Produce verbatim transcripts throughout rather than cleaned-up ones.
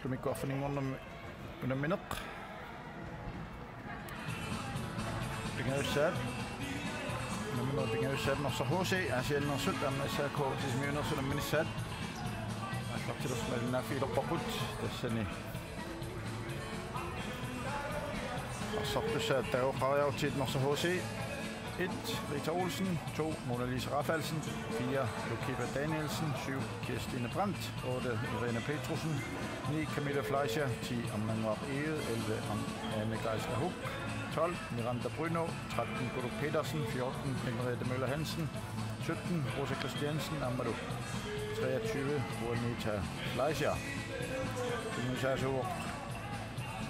Tumikku arfininngornermi unammineq. Pingajussaat. Unammineq pingajussaat Norsaq H C, aasiannersut aamma S A K Sisimiuneersut unamminissaat. Aallartilersimalinnaaffigilerparput tassani. Arsartussat takoqqaariartiit Norsaq H C. Et, Rita Olsen. To, Mona Lise Rafaelsen. Fire, Lukiba Danielsen. Syv, Kirstine Brandt. Otte, Irene Petrussen. Ni, Camilla Fleischer. Ti, Arnannguaq Egede. Elleve, Am-, Anne Geisler Huck. Tolv, Miranda Bruno. Tretten, Kuluk Petersen. Fjorten, Henriette Møller Hansen. Sytten, Rosa Christiansen. Aammalu treogtyve, Juanita Fleischer. Tunniussaasuuvoq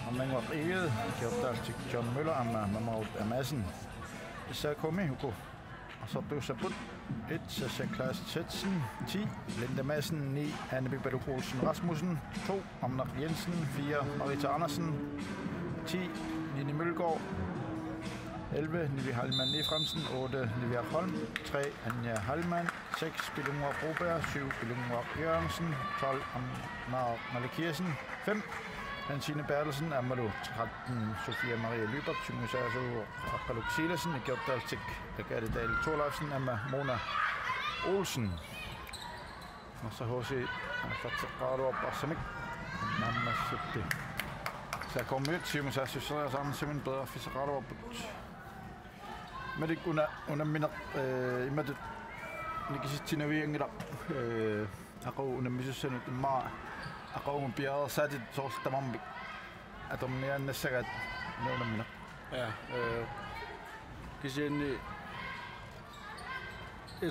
Arnannguaq Egede, ikiortaallutik John Møller aamma Mamarut Madsen. S A K-mi uku arsartuussapput: et, Sasha Klaas Tetsen. Ti, Linda Madsen. Ni, Hanne Pipaluk Olsen Rasmussen. To, Arnaq Jensen. Fire, Marita Andersen. Ti, Nini Mølgaard. Elleve, Nivi Heilmann Efraimsen. Otte, Nivia Holm. Tre, Anja Heilmann. Seks, Pilunnguaq Broberg. Syv, Pilunnguaq Jørgensen. Tolv, Anna Malakiasen. Fem, Hansine Berthelsen. Aammalu tretten, Sofia Marie Lyberth. Tunniussaasuuvoq Aqqaluk Silassen, ikiortaallutik Agathe Dahl Thorleifsen aamma Mona Olsen. Norsaq H C aallarteqqaaraluarpoq arsamik. Naammassippi S A K-miut siumut saassusseriasaarnissaminut periarfissaqaraluarput. Malik una unammineq, eh, imatut nikisitsinavianngilaq, eh, aqagu unammisussanut, immaqa aqagumut piareersaatit soorlu tamarmik atorniaannassagaat una unammineq. Ja, eh, kisianni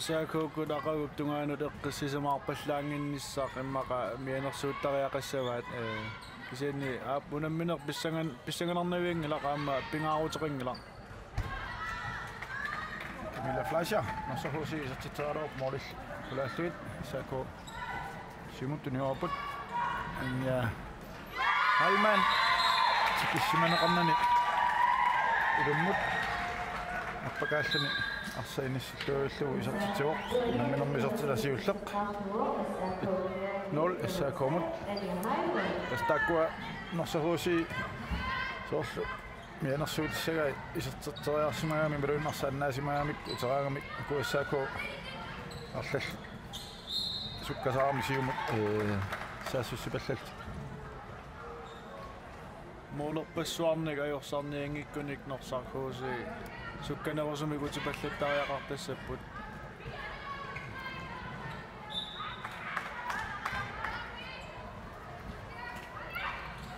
S A K-kkut aqagup tungaanut eqqissisimaarpallaannginnissaq immaqa mianersuuttariaqassavaat, eh, kisianni aap unammineq pissangan-, pissanganarnavianngilaq aamma pingaaruteqanngilaq. Camilla Fleischer, Norsaq H C isertitseraluarpoq, målillu qulaallugit. S A K siumut tunniupput. Anja Heilmann tikissimaneqarnani ilummut arpakaalluni arsaq inissillugu isertitsivoq. Unamminermi isertitaq siulleq. Et nul S A K-mut. Tassa taakkua Norsaq H C soorlu mianersuutissagai isertitseriarsimagaangamik imaluunniit arsaq annaasimagaangamik uteraangamik uku S A K arlallit sukkasaarami siumut, eh, saassussipallallutik. Målerpassuarnik ajorsarnianngikkunik Norsaq H C sukkanerusumik utipallattariaqartassapput.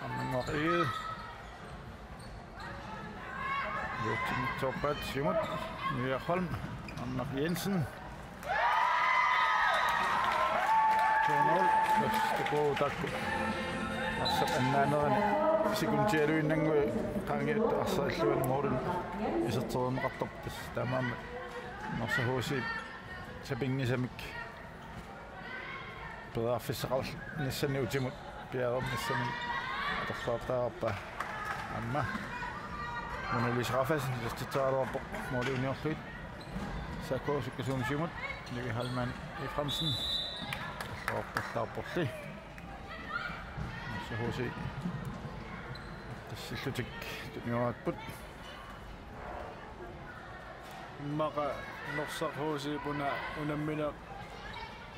Arnannguaq Egede. Juutsimi torpat siumut. Mia Holm. Arnaq Jensen. To nul. Yes, det går, takku. Arsaq annaanerani sekundialuinnannguit qaangiuttut arsaq illuanut målinik iserterineqartarpoq. Tassa taamaammat Norsaq H C sapinngisamik periarfissaqarnissannik utimut piareernissamik atorluartariaqarpaa. Aamma Mona Lise Rafaelsen isertitseraluarpoq måli uniorlugit. S A K sukkasuumik siumut, Nivi Heilmann Efraimsen. Alluarpallaarporli. Norsaq H C tassillutik tunniupput. Immaqa Norsaq H C-p una unammineq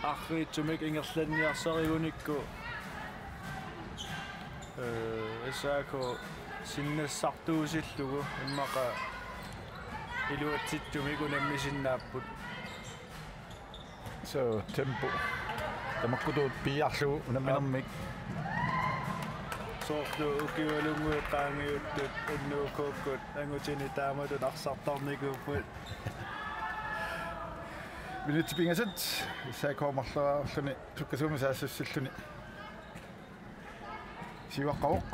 arriitsumik ingerlanniarsarigunikku, eh, S A K sinnassartuusillugu immaqa iluatsitsumik unammisinnaapput. So, tempo. Tamakkutut piiarlugu unamminermik. Soorlu ukiualunnguit qaangiuttut N O K-kkut angutini taamatut arsartarnikuupput. Minutsit pingasut S A K marloriarluni sukkasuumik saassussilluni siuaqqavoq.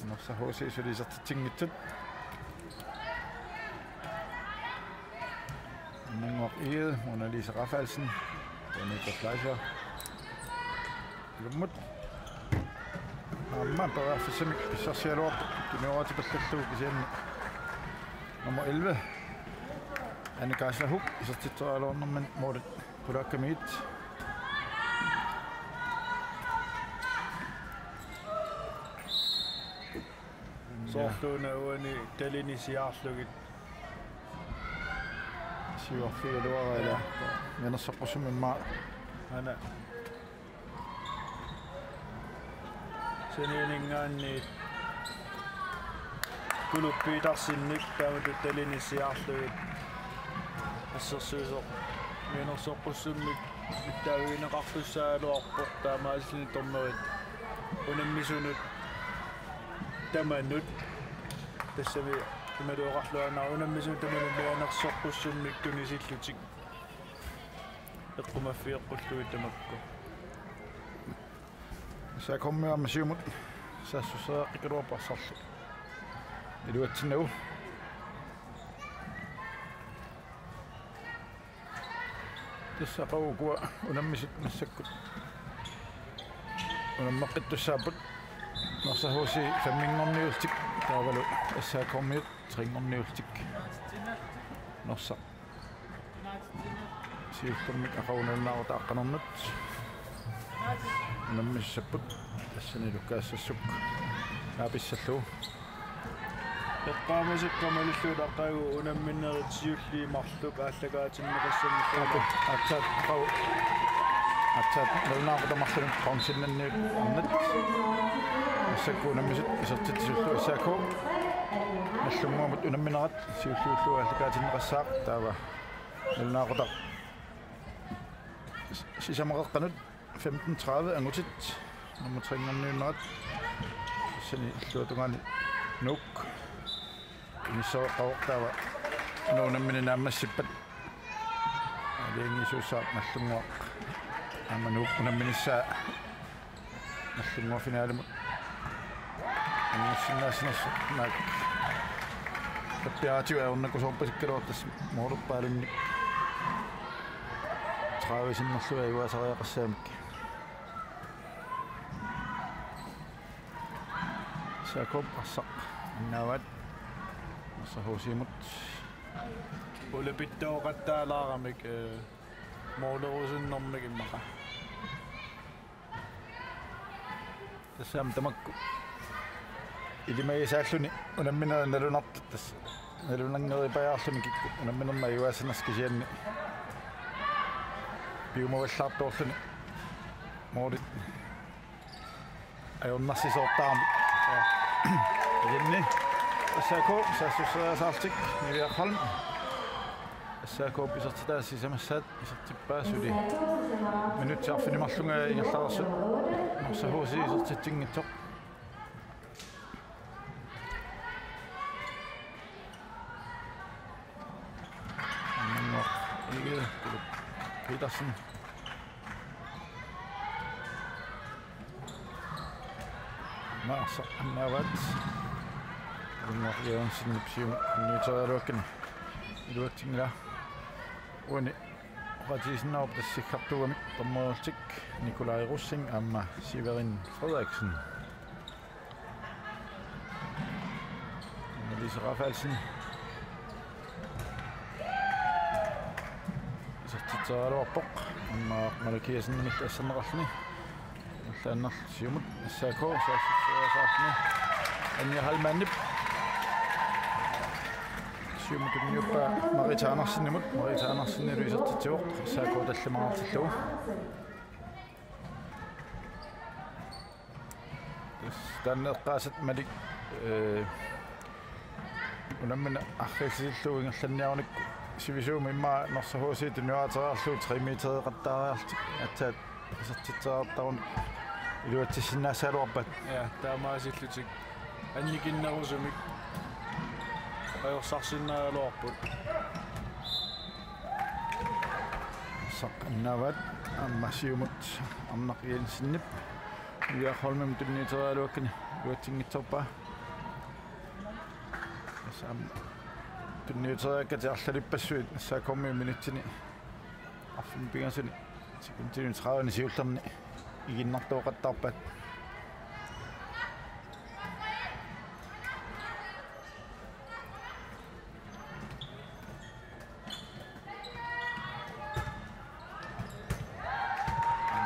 Norsaq H C suli isertitsinngitsut. Arnannguaq Egede, Mona Lise Rafaelsen, Juanita Fleischer. Ilummut. Aamma periarfissamik pissarsiaraluarpoq, tunioraatipallallugu kisianni nummer elleve, Anne Geisler Huck, isertitseriaraluarnermini målit qulaakkamiit. Toorluuna uani talini siaarlugit. Siuarfigaluara ila. Mianersoqqussummik immaqa. Aana. Sanianinngaanniit Kuluppiit Petersenip taamatut talini siaarlugit. Assersuisoq mianersoqqussummik ittaavigineqartussaagaluarpoq taamaasilluni dommerit unammisunut tamanut. Tassami imaluunniit oqarluaannarpoq unammisunut tamanut mianersoqqussummik tunisillutik eqqumaffigeqqullugit tamakku. S A K-mi aamma siumut saassusseriaqqikkaluarpoq arsarlu iluatsinnagu. Tassa aqagu ukua unammisut massakkut unammeqqittussaapput. Norsaq H C femminngorniullutik taavalu S A K-miut trinngorniullutik. Norsaq siullermik aqagu nalunaaqutaq aqqanernut unammissapput. Tassani Lukas Sassuk aapissallugu. Eqqaamasakka malillugu aqagu unamminerit siulliit marluk aallakaatinneqassanngillat. Aatsaat aqagu. Aatsaat nalunaaqutaq marlunut qaqornsinnanniut arnat. Massakkut unammisut isertitsisullu S A K. Nallunnguamut unamminerat siulliullugu aallakaatinneqassaaq taava nalunaaqutaq sisamaqeqqanut femten tredive angutit nummer trinngorniunnerat. Tassani illuatungaani Nuuk inissereqqavoq taava una unammineq naammassippat. Aalajangiisuussaaq Nallunnguaq aamma Nuuk unamminissaa Nallunnguaq finalimut angussinnaassinersoq naak. Tappiaatigut ajornakusoorpasikkaluartoq tassa målerpaalunnik tredive sinnerlugit ajugaasariaqassagamikku. S A K-p arsaq annaavaat. Norsaq H C-mut. Ulepittooqattaalaaramik, eh, målerusunnermik immaqa. Tassami tamakku ilimagisaalluni unamminerit nalunartut tassa nalunanngereerpajaarluni kikkut unamminermi ajugaassanersut kisianni piumavallaartoorluni målit ajornarsisoortarami. Ilinni S A K saassusseriasaarlutik Niviaq Holm. S A K-p isertitaa sisamassaat isertippaa suli. Minutsit arfineq-marlunga ingerlareersut. Norsaq H C isertitsinngitsoq. Annunnguaq Egede Petersen. Arsaq annaavaat. Annunnguaq Jørgensenip siumut tunniuteriaraluakkani iluatsinngilaa. Uani oqaatigisinnaavoq tassa siggartuugamik dommerillutik Nikolaj Rosing aamma Severin Frederiksen. Annelise Rafaelsen. Isertitseriaraluarpoq. Aamma Malakiasenimit asserneqarluni. Allaannaq siumut S A K saassusseriasaarluni. Anja Heilmannip. Siumut tunniuppaa Marita Andersenimut. Marita Andersenilu isertitsivoq S A K tallimanartillugu. Tassa taanna eqqaasat Malik, eh, unammineq arriillisillugu ingerlanniarunikku sivisuumik immaqa Norsaq H C tuniuaateriarlugu tre metereqattaariarlutik aatsaat isertitseriartarunik iluatsissinnaassaagaluarpaat. Ja, taamaasillutik annikinnerusumik ajorsarsinnaagaluarput. Arsaq annaavaat aamma siumut Arnaq Jensenip Niviaq Holmimut tunniuteriaraluakkani iluatsinngitsoorpaa. Tassa aamma tunniuteriarakkatit arlalippassuit S A K-mi minutsini arfineq-pingasuni sekundinik tredive siullerni iginnartooqattaarpaat.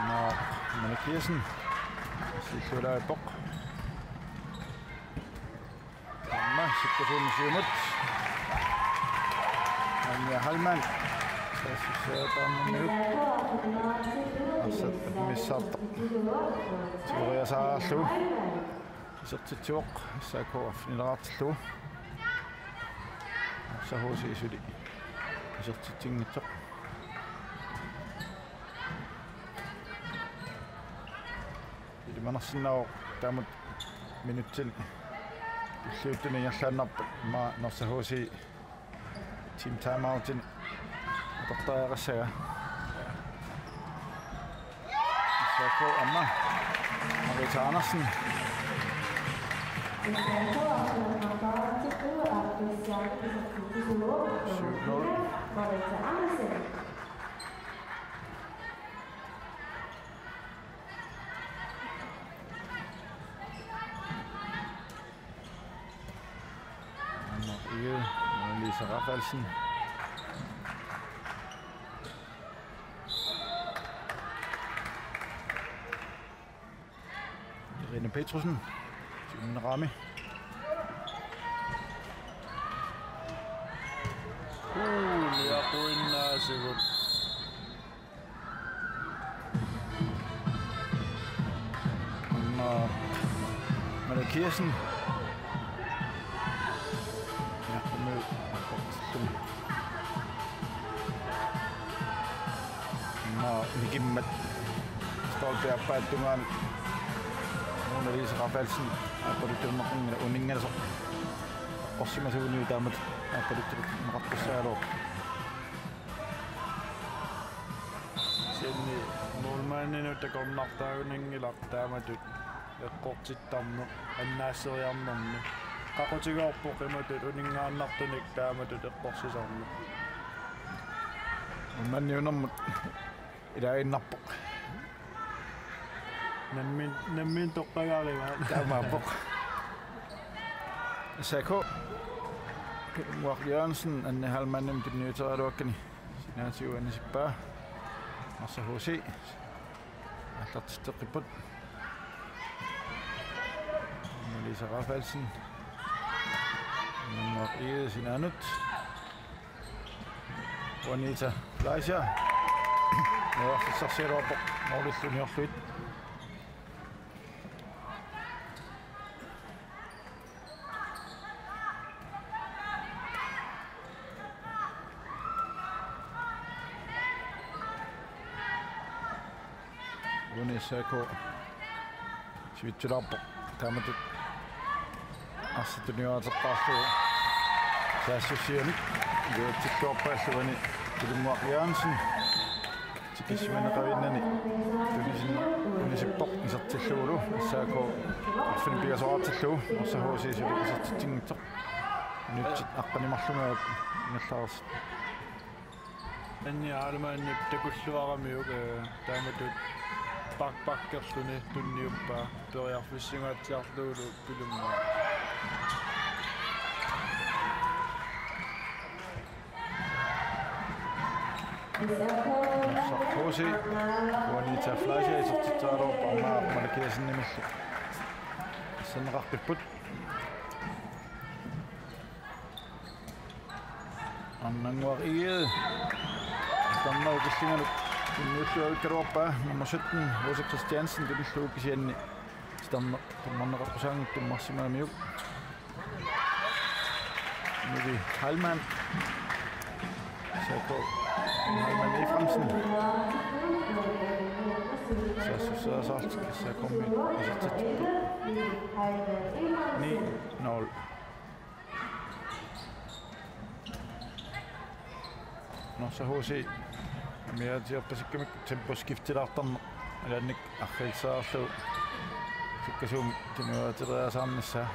Nå, Malik Jessen. Silluulaappoq. Sukkasuumik siumut. Anja Heilmann. Saassussaataarnermigut. Arsaq missaartoq. Tigoriasaarlugu. Isertitsivoq S A K arfinileraartillugu. Norsaq H C suli isertitsinngitsoq. Ilimanarsinnaavoq taamatut minutsit tulliuttuni ingerlaannarput, immaqa Norsaq H C team timeoutini atortariaqassagaa. S A K aamma Marita Andersen. Syv nul. Marie Lise Rafaelsen. Irene Petrussen. Siumut raami. Uu, liaquinnaasigut. Aamma Mette Kielsen. Ja, nu. Aamma Nikimmat. Stolpe aappaata tungaanut. Mona Lise Rafaelsen. Aappaluttuinnarnera uninngasoq. Orsimasuguniu taamatut aappaluttuinnaqartussaagaluarpoq. Kisianni målmandinut takornartaagunanngilaq taamatut eqqortittarneq annaasseriarnermi. Qaqutigoorpoq imatut uninngaannartunik taamatut eqqorsisarneq. Målmandiunermut ilaaginnarpoq. Nammin-, nammineq toqqagaarivaa. Taamaappoq. S A K. Mark Jørgensen, Anja Heilmannimut tunniuteriaraluakkani. Sinaatigut anisippaa. Norsaq H C. Aallartitseqqipput. Mona Lise Rafaelsen. Mark Egede sinaanut. Juanita Fleischer. Periarfissarsigaluarpoq målillu uniorlugit. Uani S A K sivitsulaarpoq taamatut arsaq tunniuteqqaarlugu saassussianik iluatsikkoorpaallu uani Tulimmuaq Jørgensen. Tikissimani qavinnani tunisin-, tunisippoq isertillugulu S A K arfineq-pingasoraartillugu Norsaq H C suli isertitsinngitsoq. Minutsit aqqaneq-marluk ingerlareersut. Anja Heilmannip takulluaramiuk, eh, taamatut back-, backerluni tunniuppaa periarfissimaatsiarlugulu Tulimmuaq. Norsaq H C, Juanita Fleischer isertitseraluarpoq aamma Malik Kielsenimillu. Sanneqarpipput. Arnannguaq Egede. Titarnerup killinganut tunniulluavikkaluarpaa nummer sytten, Rose Christiansen, tunillugu kisianni titarneq tummarneqaqqusaanngitsoq tummarsimagamiuk. Nivi Heilmann. S A K. Heilmann Efraimsen. Saassussaasarlutik S A K-mi isertitseqqipput. Ni nul. Norsaq H C amigaatigerpasikkamikku temposkiftilaartarneq ilaannik arriillissaarlugu sukkasuumik tunniuteriaasaarnissaa.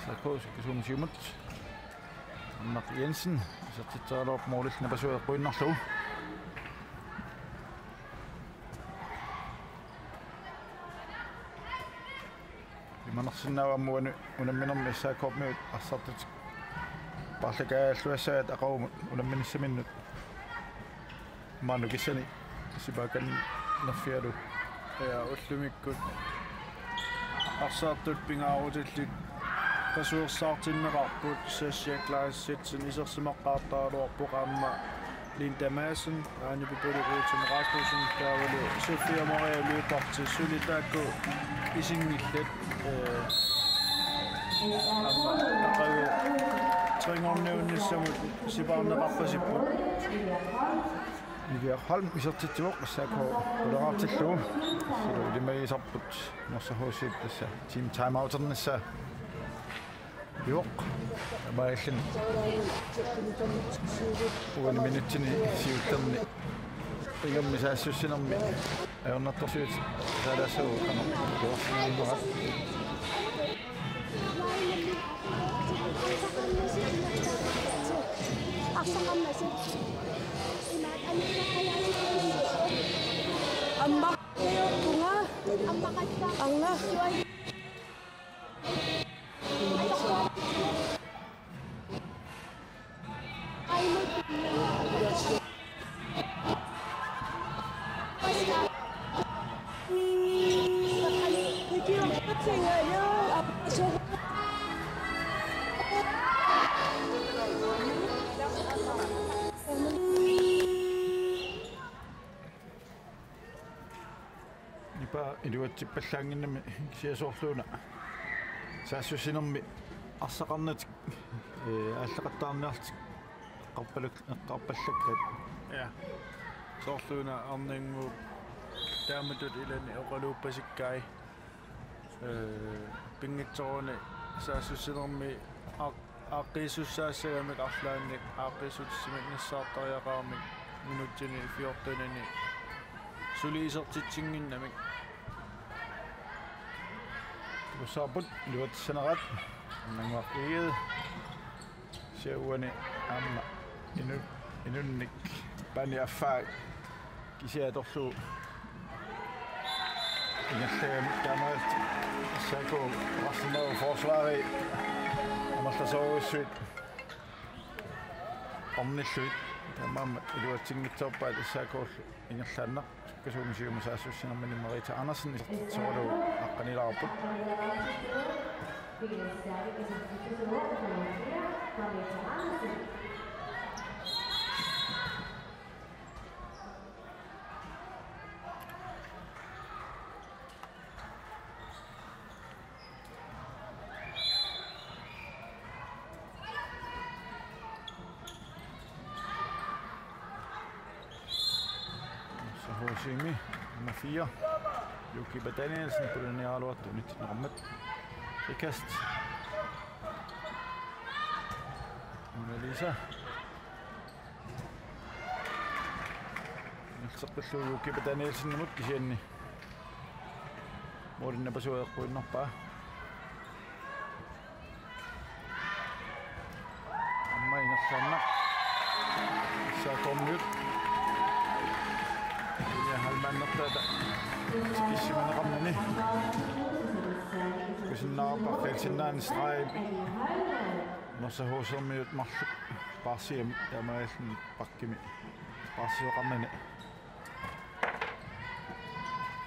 S A K sukkasuumik siumut. Annak Jensen isertitseraluarpoq målillu napasua eqquinnarlugu. Ilimanarsinnaavoq aamma uani unamminermi S A K-miut arsartutik paarlakaagalluassaat aqagumut unamminissaminnut. Maanna kissani sipaakan nerfialu. Ja, ullumikkut arsaartut pingaarutillit pasuersaartinneqarput, Sasha Claessensen isersimaqqaartaraluarpoq aamma Linda Madsen, Ane Pipaluk Olsen Rasmussen, taavalu Sofia Maria Lyberth, suli taakku isinngillat, ee, aamma taqagu tregorniunnissamut sipaarneqarpasipput. Niviaq Holm isertitsivoq, S A K quleraartillugu. Silu ilimagisarput Norsaq H C-p tassa team timeouternissaa. Juoq. Maillin. Uani minutsini siullerni. Ingammik saassussinermi. Ajornartorsiut. Saalassu. Juorsinermi. Amma. Amma. Ipaa iluatsippallaannginnami kisianni soorluuna saassussinermi arsaqarnatik, ee, aallaqattaarniarlutik eqqarpalak-, eqqarpallakkaat. Ja. Soorluuna Arnannguup taamatut ilani oqaluuppasikkai. Ee, pinngitsoorani saassussinermi aaq-, aaqqiissussaassagamik arlaannik aaqqiissutissimik nassaartariaqaramik minutsini fjortenini suli isertitsinnginnamik. Tusaaput iluatsissaneraat. Arnannguaq Egede. Siavuani aamma inu-, inunnik paani affaa kisiat atorlugu ingerlagamik taamaalillutik S A K oqarsinnaavoq forsvari amerlasoorujussuit ornillugit, taamaammat iluatsinngitsoorpaat S A K-llu ingerlaannaq. Sukkasuumik siumut saassussinermini Merete Andersen isertitsisoralugu aqqanilaarput. Norsaq H C-mi nummer fire, Juki Danielsen, pulaniaraluartoq unitsinneqarmat. Frikast. Mona Lisa. Ingerlateqqillugu Juki Danielsenimut, kisianni målip napasua eqquinnarpaa. Aamma ingerlaannaq. S A K-miut. Julia Heilmann-ertaata tikissimaneqarnani. Kusinnaarpaa qilsinnaani streg. Norsaq H C-miut marluk paarsiami taamaalilluni bakkimi paarsioqarnani.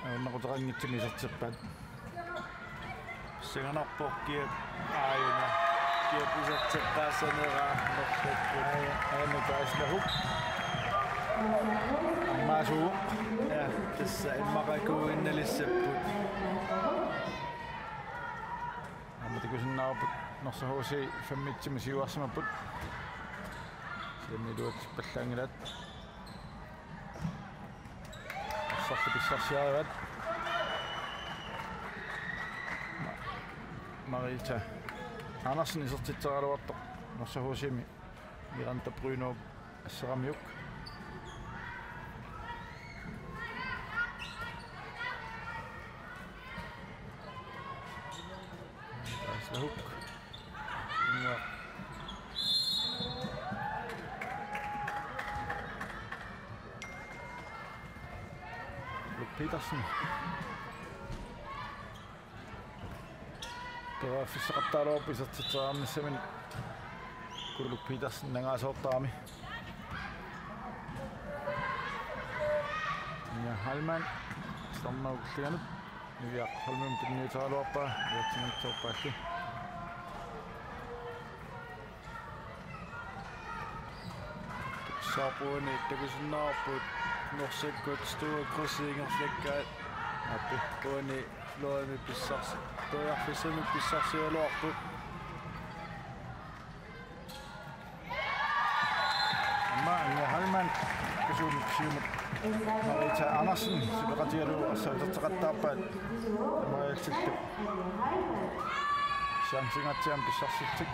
Ajornaquteqanngitsumik isertippaat. Pissanganarpoq kiap aajuna. Kiap iserteqqaassaneraa nerpakkut. Aaj-, aajuna Kaaslahuk. Ammaasuuvoq. Ja, tassa immaqakuuinnalissapput. Aamma takusinnaavarput Norsaq H C femmitsimut siuarsimapput. Kisianni iluatsippallaanngilaat. Arsarlu pissarsiaraat. Ma-, Marita Andersen isertitseraluartoq Norsaq H C-mi Miranda Brynop asseramiuk. Kaaslahuk. Immua. Luke Petersen. Periarfissaqartaraluarpoq isertitseriarnissaminut Luke Petersen nangaasoortarami. Ja, Iman, Stormormi killinganut, Niviaq Holmimut tunniuteriaraluarpaa, iluatsinngitsoorpaallu. Saap uani takusinnaavarput, Norsakkut Store Krydsi ingerlakkaat. Aappi. Uani Florimi pissarsi-, periarfissamik pissarsiaraluarput. Aamma Anja Heilmann, kisuunnik siumut Marita Andersen, suleqatigalugu arsaq uterteqattaarpaat, taamaalillutik. Chancingaatsiaat pissarsillugit.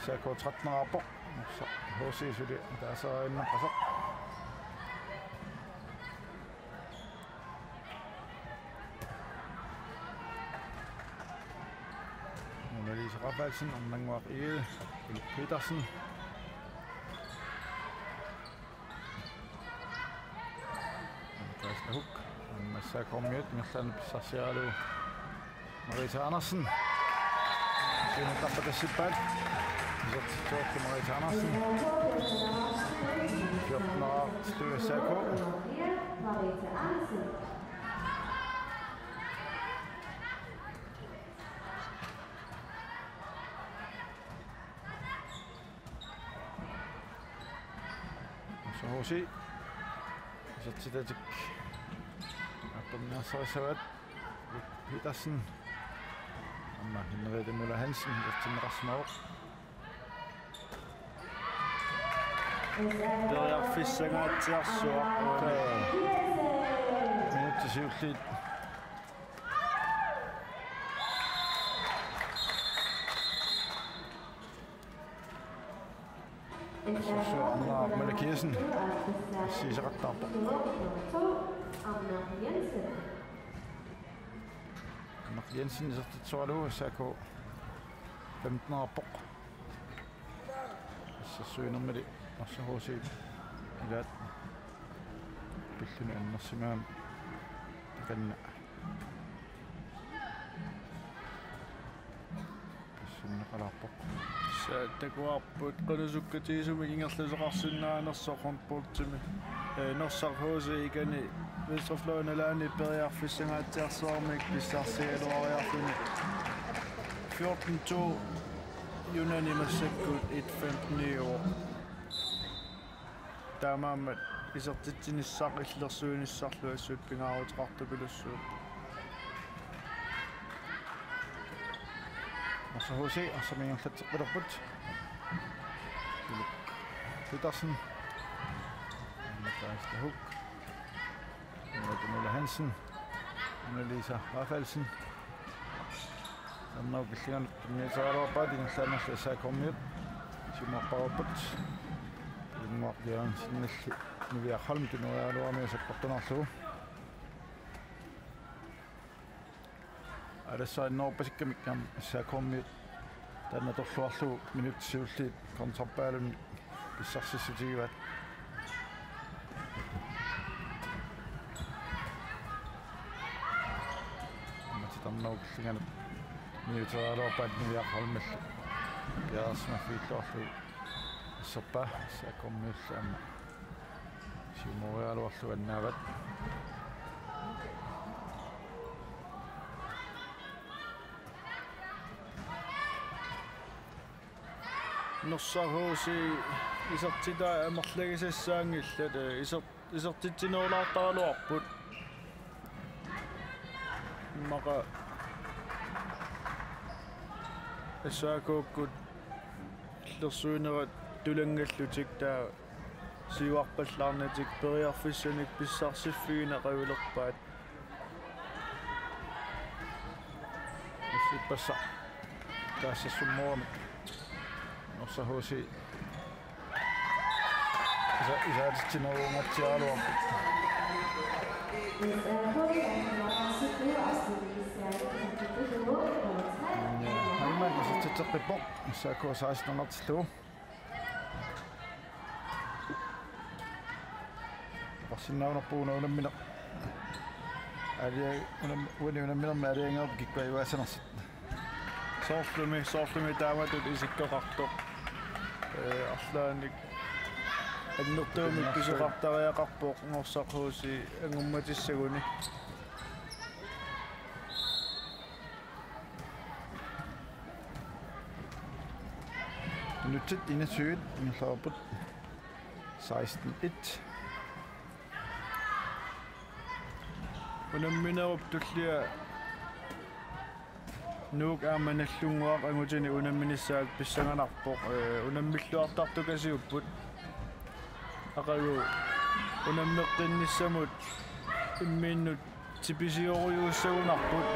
S A K tretten-erpoq, Norsaq H C suli ataasiinnarpasoq. Mona Lisa Rafaelsen, Arnannguaq Egede, Philip Petersen. Andreas Huk, aamma S A K-kormiut, ingerlaannaq pissarsiaralugu Marita Andersen. Siumut tappatassippaat. Isertitseqqippoq Marita Andersen. Fjorten-erpoq S A K. Norsaq H C. Isertitatik aappami aassarissavaat. Petersen. Aamma Henriette Møller Hansen isertinneqarsimavoq. Periarfissangaatsiarsuaq. Minutsit siulliit. Sorsuaq Anna Malakiasen. Assigiseqattaarpoq. Anna Jensen isertitseralugu S A K femten-erpoq. Assersuinermili Norsaq H C ilaat pilluni annersimagami takanna. Pissanneqalaarpoq. Sa takuarput qanusukkatigisumik ingerlasoqarsinnaanersoq håndboldimi. Ee, Norsaq H C ikani venstrefløjen nalaani periarfissangaatsiarsuarmik pissarsigaluariarluni. Fjorten to, Yunani massakkut et femten i år. Taamaammat isertitsinissaq illersuinissarlu assut pingaaruteqartupilussuuvoq. Norsaq H C arsamik ingerlatseqqilerput. Petersen. Mathias Huk. Mona Hansen. Annelisa Rafaelsen. Arnau killinganut tunniuteriaraluarpaat, ingerlaannarli S A K-kormiut siumuarpasippaat. Ilunguaq Jørgensenilli Niviaq Holm tunniuteriaraluarmiuk sakkortunerlugu. Alassarinnerpasikkamikkaam S A K-kormiut taanna torluarlugu minutsit siulliit kontrapaalunnik pissarsissutigivaat. Aamma titarnerup killinganut tunniuteriaraluarpaat Niviaq Holmilli piareersimaffigilluarlugu asserpaa. S A K-kormiulli aamma siumuugaluarlugu annaavat. Norsaq H C isertitai amerlagisassaanngillat, ee, iser-, isertitsinerulaartaraluarput. Immaqa S A K-kkut illersuinerat tulanngallutik taava siuarpallaarnatik periarfissanik pissarsiffigineqalerpaat. Issippassa taassassummoorami Norsaq H C isa-, isaatitsinerugatsiaraluarpoq. Heilmann isertitseqqippoq, S A K seksten-ertillugu. Oqarsinnaagunarpugut una unammineq. Aalia-, unam-, uani unamminermi aalajangerput kikkut ajugaassanersut. Soorlumi, soorlumi taamatut isikkoqartoq. Ee, arlaannik Annertuumik pisoqartariaqarpoq Norsaq H C angummatissaguni. Minutsit enogtyve ingerlapput. Seksten et. Unamminerup tullia Nuuk aamma Nagdlunguaq angutini unamminissaat pissanganarpoq, ee, unammilluartartukasiupput. Aqagu unammeqqinnissamut imminnut tipisiorujuussagunarput.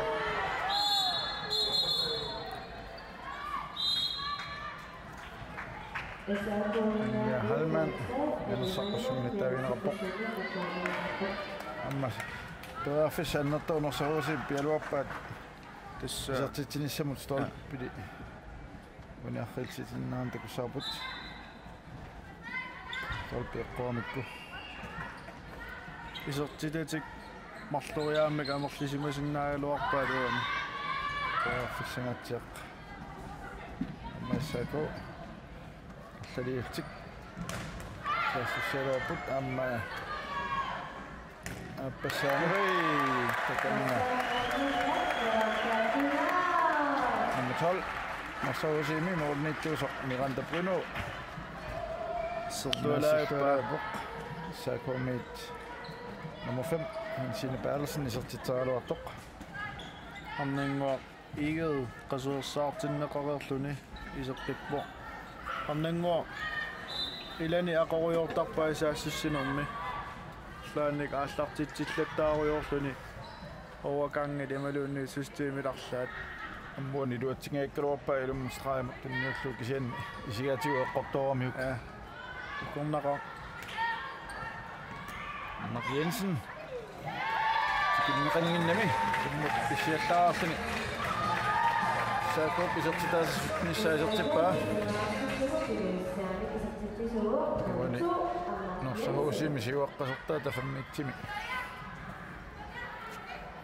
Anja Hallmann, Janus Saqqussuminngaanneerpoq. Aamma periarfissat annertuut Norsaq H C pialuarpaat. Tassa isertitsinissamut stolpili. Uani arriilsitinnaani takussavarput. Stolpi eqquamikku. Isertitatik marloriaammik amerlisimasinnaagaluarpaat uani. Periarfissanngaatsiaq. Aamma S A K. Arlaliullutik. Saassussigaluarput aamma. Aappassaani. Hej, takanna. Nummer tolv. Norsaq H C-mi målimiittuusoq Miranda Bruno. Sertualaarpoq. S A K-miit nummer fem, Hansine Berthelsen, isertitseriaraluartoq. Arnannguaq Egede qasuersaartinneqareerluni iseqqippoq. Arnannguaq ilani aqoriartorpaa saassussinermi. Laannik aallartitsillattaarujoorluni overgangit imaluunniit systemit arlaat. Aamma uani iluatsinngikkaluarpaa ilummut stregimut tunniullugu kisianni isigaatigut eqqortooramiuk. Ja. Ukornaqaaq. Mark Jensen. Tikinneqannginnami. Simmut pissiallaarluni. S A K-p isertitaasa syttenissaa isertippaa. Uani Norsaq H C-mi siuaqqasortaata femogtyvemi.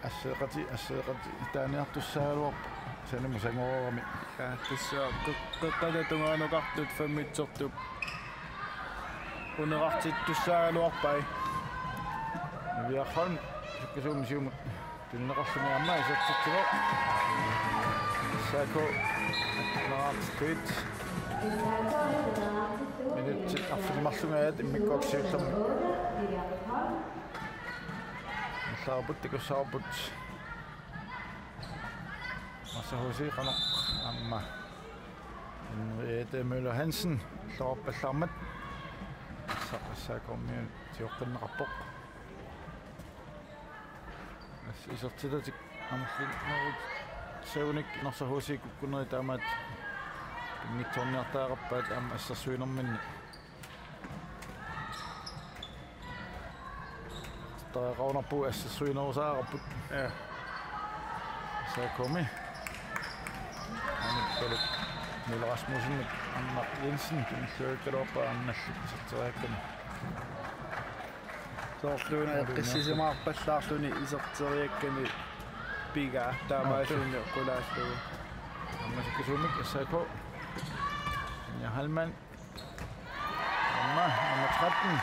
Asseeqati-, asseeqatitaaniartussaagaluarpoq sanimut sangoorami. Ja, tassa qeq-, qeqqata tungaanukartut femogtyvetup uneqartittussaagaluarpai. Niviaq Holm sukkasuumik siumut tunineqarluni aamma isertitsivoq. S A K attunerartittuit. Minutsit arfineq-marluk ajat immikkoortoq siullermik. Ingerlapput, takussavarput. Norsaq H C qanoq aamma. Henriette Møller Hansen, illoqarpallaarmat. Sa-, S A K-miut sioqqinneqarpoq. As-, isertitatik amerlinerup sagunik Norsaq H C kukkunerit taamaat pinngitsoorniartariaqarpaat aamma assersuinerminni. Tareqarunarpugut assersuinerusaarput. Ja. S A K-mi. Anik Palik. Niels Rasmussen. Anna Jensen. Tunilluakkaluarpaa annallu iserteriakkani. Soorluuna eqqissisimaarpallaarluni iserteriakkani pigaa taamaalluunniit qulaallugu. Aamma sukkasuumik S A K. Anja Hallmann. Aamma nummer tretten.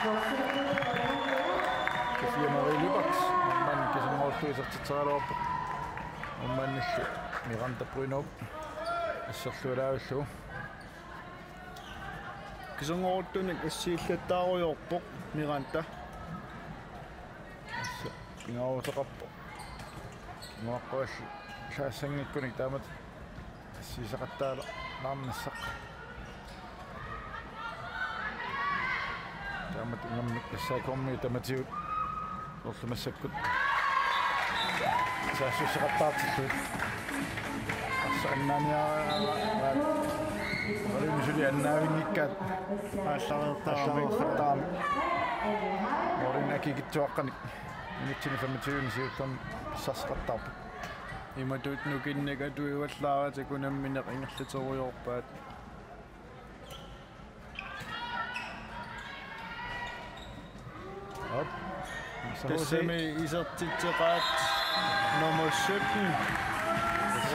Sofia Marie Lyberth. Aamma kisianni isertitseriaraluarpoq. Aamma Miranda Brynop. Asserlualaavillugu. Kisianni assigiillattaarujoorpoq Miranda. Assa, pingaaruteqarpoq. Kinguaqqavallu saassanngikkunik taamatut assigiiaqattaalaarnissaq. Taamatut unammineq S A K-miut tamatigut soorlu massakkut saassussiaqattaartillugit. Arsaq annaaniaraat. Qaliumi suli annaavinngikkaat. Aallareertaramik. Aallareertaramik. Morin akikitsuaqqanik. Minutsini femogtyve siullermi pissarsaqattaarput. Imatut nukinnik atuivallaaratik unammineq ingerlaterujoorpaat. Op. Tassami isertitseqaat nummer sytten,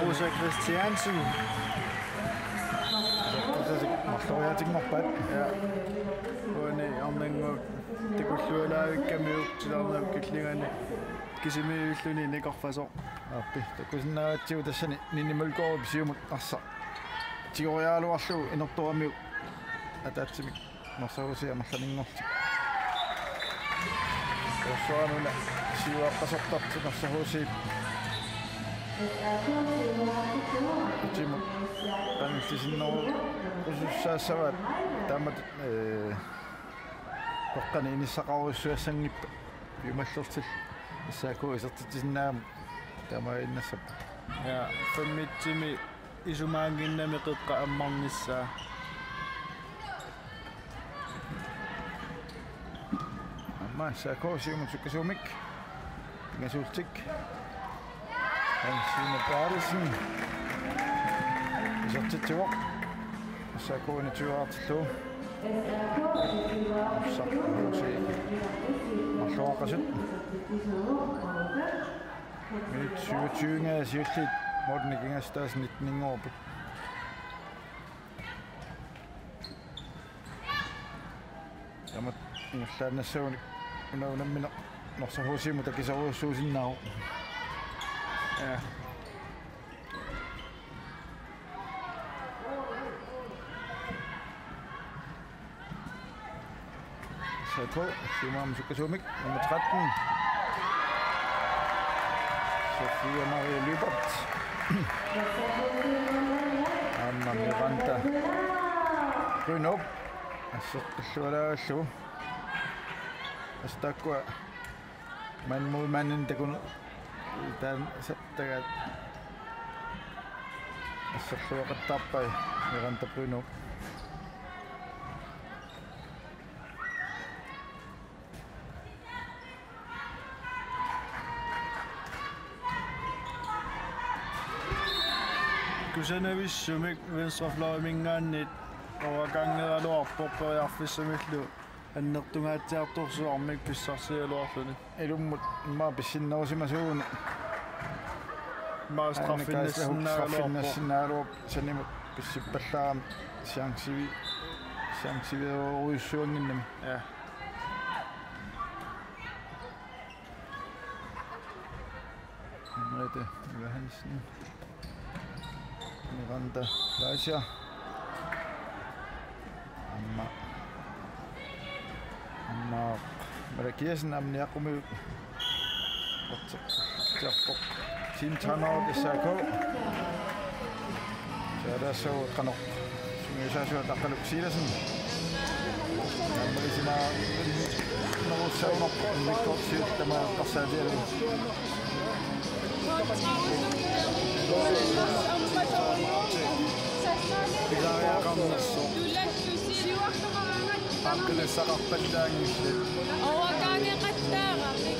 Rosa Christiansen. Isertitseqaat marloriaatinngorpaat. Ja. Uani Arnannguaq Takullualaavikkamiuk titarnerup killingani kisimiivilluni nikorfasoq. Aappi, takusinnaagatsigu tassani Nini Mølgaardip siumut arsaq tigoriaraluarlugu inertoramiuk ataatsimik Norsaq H C amerlanerunngorlutik. Orsuanuna siuaqqasortartoq Norsaq H C-p utimut qanillisinnerusussaassavaat taamatut, ee, qeqqani inissaqarujussuassanngippat piumallerlutik S A K isertitsisinnaammat taamaaginnassappat. Ja, femitsimi isumaannginnami qeqqa ammarnissaa. Aamma S A K siumut sukkasuumik. Pingasuullutik. Hansine Berthelsen. Isertitsivoq. S A K enogtyve-artillugu. Norsaq H C marloqaqasut. Minut syvogtyve siulliit målini kingassutaasut nitten-inngorput. Taamatut ingerlaannassagunik una unammineq Norsaq H C-mut takisorujussuusinnaavoq. Ja. S A K siumut sukkasuumik nummer tretten, Sofia Marie Lyberth. Aamma Miranda Brynop asseqqillualaagallugu. Assut taakkua man mod manden takuneq taanna sattagaat asserluaqattaarpai Miranda Brynop. Kusanavissumik venstrefløjiminngaanniit overgangeraluarpoq periarfissamillu annertungaatsiartorsuarmik pissarsiaraluarluni. Ilummut immaqa pissinnerusimasuuguni. Immaqa straffinnassinnaaluarpoq. Straffinnassinnaaluarpoq sanimut pissippallaarami chancei-, chanceiorujussuannginnami. Ja. Henriette Johansen. Miranda Fleischer. Aamma. Aamma Malakiasen aamma niaqqumiuk. Tiarpoq. Team timeout S A K. Taava tassa qanoq sungiusaasuat Aqqaluk Silasen. Aammalisimaarnerussaanngorpoq immikkoortoq siulleq tamaat eqqarsaatigalugu. Pilaariaqarnersoq. Aaqqinissaqarpallaanngillat. Overgangeqattaarami.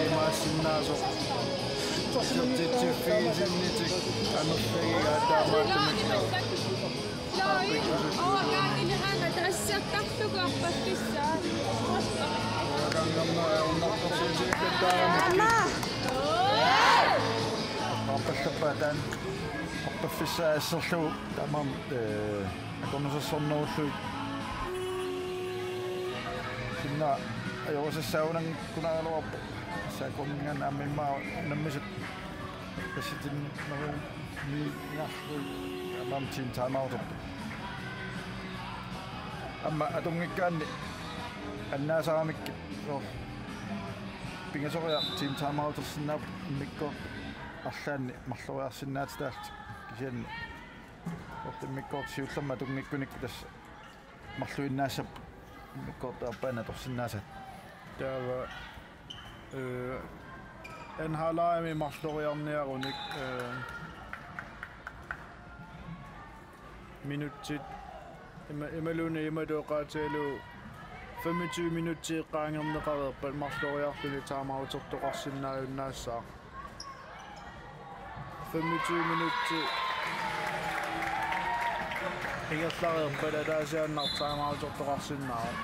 Imaasinnaasoq. Isertitsiffigisinnitik amerlagigaat taamaattumik. Fløjip overgangeqattaarami assertarlugu arpaffissaa. Overgangerneq ajornartorsiutigikkattaarami. Aamma. Arpallappaat taanna. Arpaffissaa asserlugu taamaammat, ee, akornusersornerullugit. Sinnera ajorisassagunannginnakkit kunaagaluarpoq. S A K-minngaanniit aamma immaqa unammisut. Qassitinnerup niingarlu aamma team timeouterput. Aamma atunngikkaanni annaasaramikkit soorlu pingasoriaq team timeoutersinnaapput immikkoortoq arlaanni marloriarsinnaatitaallutik kisianni soorlu immikkoortoq siullermik atunngikkunikku tassa marluinnaassapput immikkoortoq aappaanut atorsinnaasaat. Taava, øh, anhalterimi marloriarniarunik, øh, minutsit ima-, imaluunniit imatut oqaatigalugu femogtyve minutsit eqqaangerneqareerpat marloriarluni timeoutertoqarsinnaajunnaassaaq. Femogtyve minutsit ingerlareerpat ataasiaannartoq timeoutertoqarsinnaavoq.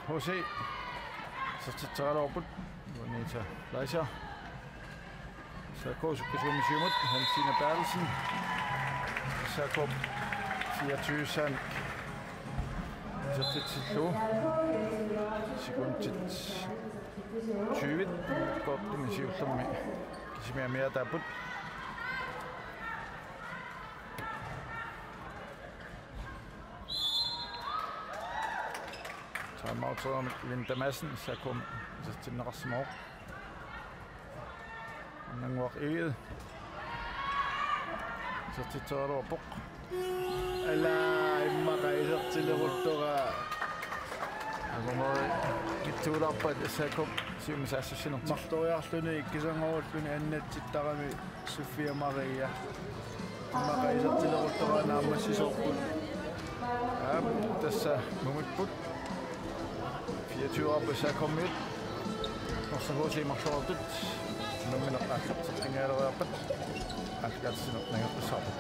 H C. Isertitseraluarput. Juanita Fleischer. S A K sukkasuumik siumut, Hansine Berthelsen. S A K fireogtyve-saan isertitsillugu. Sekundit tyve. Kortumi siullermi kisimi amiaataapput. Timeout-eramik Linda Madsen, S A K isertinneqarsimavoq. Annannguaq Egede. Isertitseraluarpoq. Ala, immaqa isertileruttoraa. Akorneri ittuulaarpaat S A K siumut saassussinertik. Marloriarluni ikkusanngorluni annatsittarami Sofia Maria. Immaqa isertileruttoraa naammassisoorput. Aap, tassa Nuummut. Fireogtyve-arput S A K-miut. Norsaq H C marloriartut. Nammineq aallarteqqinnialeriarpat. Aallakaatitsineq nangeqqissaarpoq.